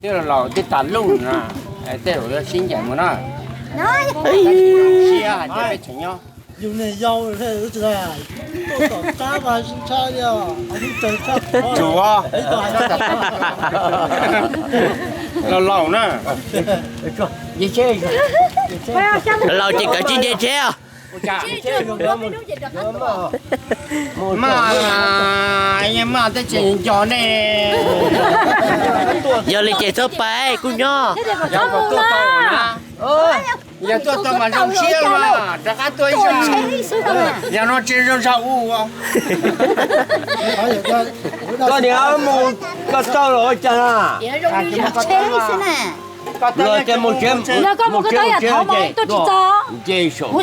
Twb laus twb tas luj na, tej zaum yuav sib ncaim mus na. Siab hais tias peb tseem nyob. Yus niag yau, tsum laus laus na. Laus ces kawm tsis nce tsheb os. Maj, maj tej tseem nco nej. Yog li ces txhob pais kuj nyob. Yog tuaj tau mas zoo siab mas rov qab tuaj ib zaug. Yog no tsis zoo zog u. Koj niam mus koj tau los ua cas na? Los ces mus tsev, mus tsev mus tsev ces nce saum.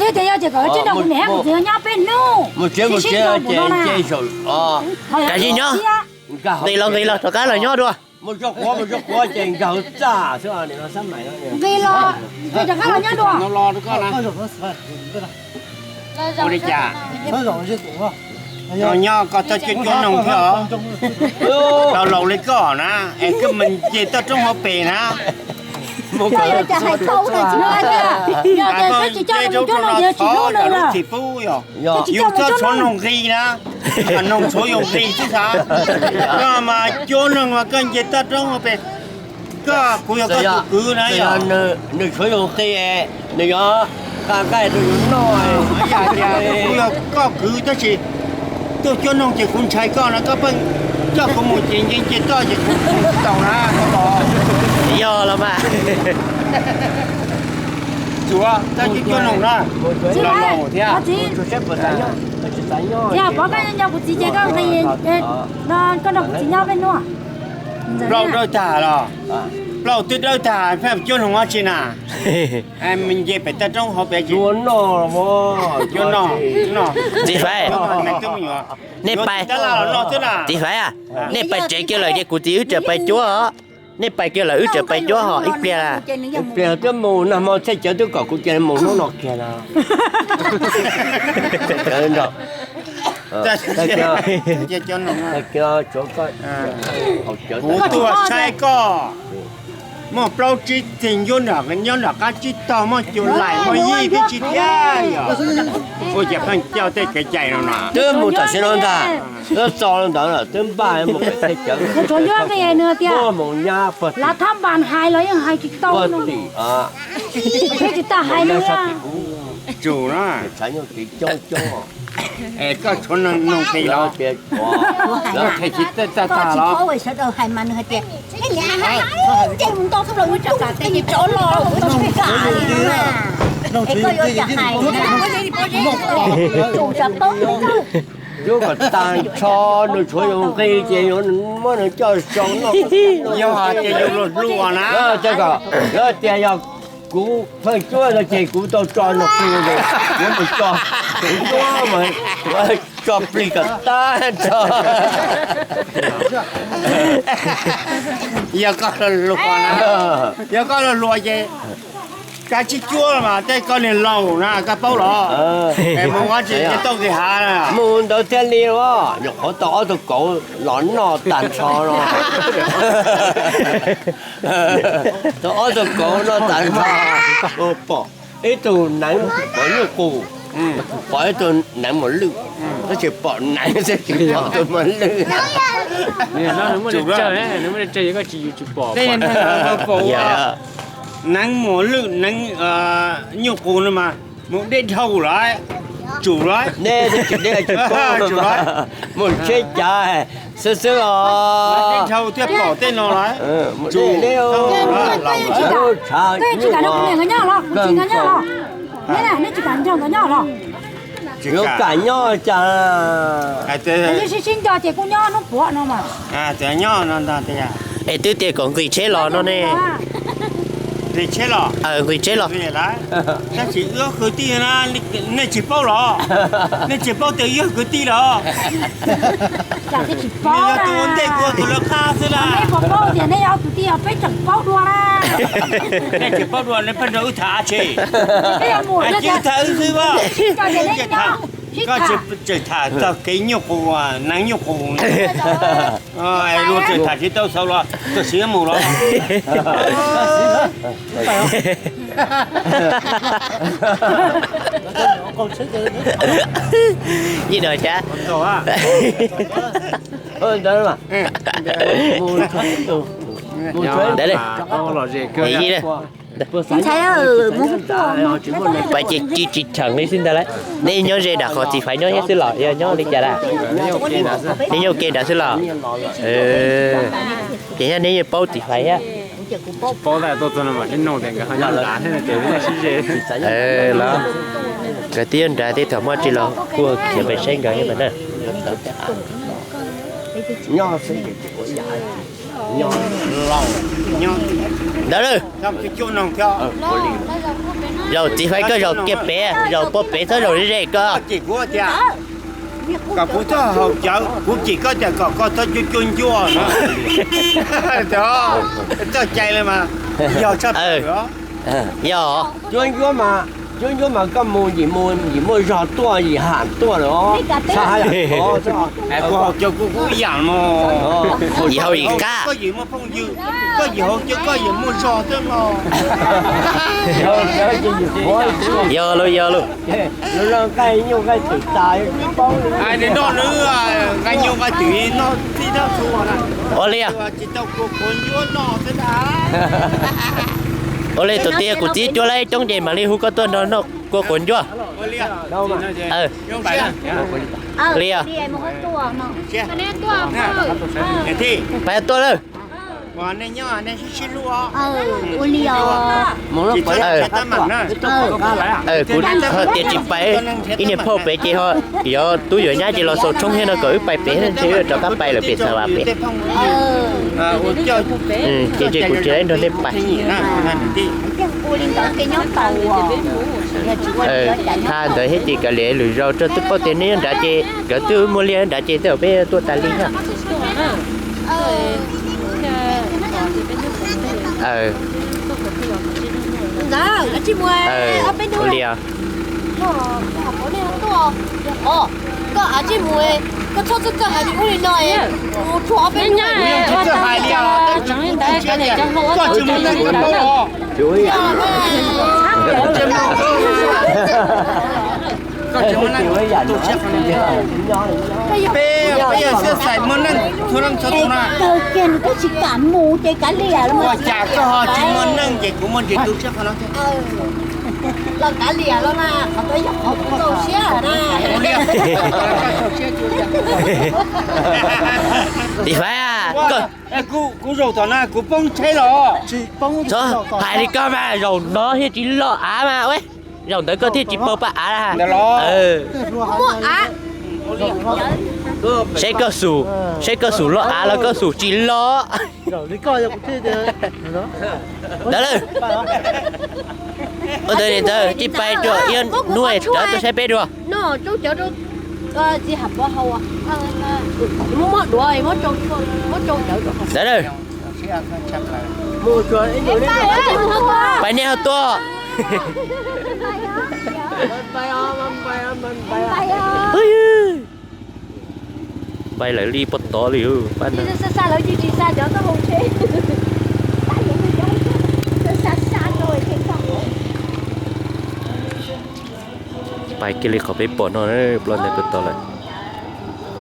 Mus tsev mus tsev ces nce saum. Kav tsij nyob. Nqis los nqis los rov qab los nyob dua. Mus tso quav mus tso quav ces nkag hauv txaj xwb. Nqis los ces rov qab los nyob dua. Ua li cas? Los nyob koj txhob cuab cuab noog thiab os. Laus laus li koj na, es koj mus nce toj roob hauv pes na. Koj tsis coj nws mus cuab noog ces tsis hlub nws lawm. Yus txhob tshuav noog nqi na, noog tshuav yus nqi xwb xav. Koj mas cuab noog mas koj nce toj roob hauv pes, koj kuv yog koj tus kwv na yog. Nws tshuav yus nqi, nws yuav nqa nqaij rau yus noj. Kuv yog koj kwv tab sis tuaj cuab noog ces kuv ntshai koj no, koj pheej coj kuv mus ces nce nce toj ces kuv mus tsis tau na koj los. Yog los mas. Tsuav txhob cuab cuab noog na. Los laus thiab. Pov koj nco kuv txiv ces koj nqis, koj nrog kuv txiv nyob peb hnub. Plaub dawb tag los? Plaub twb dawb tag pheej cuab noog dab tsi na? Nce pem toj roob hauv pes cuab noj. Txiv Faiv, nej pais, Txiv Faiv, nej pais tsev kiag lawm ces kuv txiv wb tseem pais cuab. Nej pais kiag lawm wb tseem pais cuab hos ib pliag. Ib pliag twb mus nag hmo txhej cawv twb kom kuv cia mus hnub no kiag no. Kuv tuaj saib koj, muaj plaub tsib teg nyob nram qab tsib taug, muaj cua lais muaj yij twb tsis thiab yog. Ua cas pheej coj tej kev cai no no? Twb mus tam sim no ntag, twb txo ntawd twb npaj mus pem txhej cawv. Muaj mus nyab puag tim, puag tim, tsis tas hais li. Tsum na, tshav nyooj kev coob coob. Es koj tshuav noog nqi los? Tsis paub sawv daws hais mas nws hais tias, ces mus nto xwb los ua rov los, es koj yuav cas hais na. Tsum tsis paub. Cub kom tag nrho, nws tshuav yus nqi ces yuav muab nws coj sau noj. Yog hais tias yus luag hluas na, yog tias yog kuv pheej cuab no ces kuv tau tso nws plig, kuv mus tso, kuv cuab mas tso plig kom tag nrho. Yog koj luag hluas na, yog koj luag hluas ces kav tsij cuab mas tej koj niag laus na koj paub los. Mus ua tsis tau kev hav na. Mus ntawd thiaj li nyuam qhuav tau ob tug kauv los noj tag nrho no. Tau ob tug kauv noj tag nrho, pom ib tug neev pom nyuj qus, pom ib tug neev muas lwj, tab sis pom neev xwb tsis pom tus muas lwj. Neev muas lwj, neev nyuj qus no mas mus deb dhau lawm, tsum lawm. Deb tsis deb, tsum lawm, mus tsheb cav xwb xwb os. Deb dhau thiaj pom tej no lawm. Mus deb, deb, tshav nyuj os. Yuav kam nyob cas? Sib sib nco ces kuj nyob hnub puav no mas. Es twb tias kom nqis tsheb los no ne. Nqis tsheb los? Nqis tsheb los. Tab sis wb kwv tij na, nej tsis paub los? Nej tsis paub tias wb yog kwv tij los? Yog tus ua ntej kuv ua tus lawv qab xwb na. Nej puas paub tias nej yog kwv tij, peb tseem paub dua na. Nej tsis paub dua nej pheej nrog wb tham dab tsi? Wb tham wb xwb os. Koj tseem tham txog kev nyuj qus, nees nyuj qus, luag tseem tham tsis tau xaus los koj siv mus los. Yij no cas. Pais ces tsis tsis theem li xwb ntag lauj. Nej nyob ze nram qhov txiv faiv nyob thiab xwb los yog nyob li cas lawm? Nej nyob ua ke nrad xwb los? Ces nyob nej yeej paub txiv faiv thiab. Los nkawd twb nyob nrad tej thaum muaj tsis los kuj khiav pes saib nkawd thiab mas na. Ntawd lawm. Zaum txiv faiv koj zaum kiag pem, zaum pem txhob zaum ze ze koj. Kom kuv txhob haus cawv, kuv cem koj tias kom koj txhob cuab cuab ncuab no. Txoj cai li mas yog tshaj plaws. Yog. Cuab ncuab mas, cuab ncuab mas koj mus yim mus yim muaj zog tuaj yim ham tuaj lawm os. Kuv haus cawv kuv kuj ib yam no. Yim haus yim qab. Koj yim muaj phooj ywg, koj yim haus cawv koj yim muaj zog xwb no. Yog lauj, yog lauj. Nws noj nws nqa nyuj nqa twm noj txij noj txhua na. Ua li, ua li tus tiag kuv txiv cuab lawm coob ces mam li hu koj tuaj nrog noj kua quav ncuab. Li, pais tuaj lawm. Kuv tias tsis pais, ib niag phauj pem ces ho yuav tub yuav nyab ces los xaus tshoob thiab no kom wb pais pem ntshe wb rov qab pais lawm pem Xav Vas pem. Ces ntshe kuv tsis nrog nej pais. Tha ntawd thiab ces kav liam lwm zaus tso twb paub tias nej nyob nrad ces nkawd twb muaj liaj nrad ces tej zaum peb tuaj tas li thiab. Ua li os. Peb, peb yog xwb xais muaj neej txhua leej txhua tus na. Ua cas koj ho tsis muaj neej ces kuv muaj ntsis tu siab qhov no thiab. Los kav liam los mas qhov ntawd yog qhov kuv txaus siab na. Txiv Faiv, kuv zaum tom na kuv poob tsheb los. Txhob hais li koj mas zaum no thiaj tsis loj av mas ua, zaum ntawd koj thiaj tsis paub paj av. Saib koj xum, saib koj xum loj av los koj xum tsis loj. Ntawd lawm. Ua ntawd ntawd tsis pais dua ib hnub rov tuaj saib peb dua. Ntawd lawm. Pais nej ho tuaj. Pais lawv li pob tod li pab na. Pais kiag li qhov peb pom no, ploj ntawd puag tod lawm.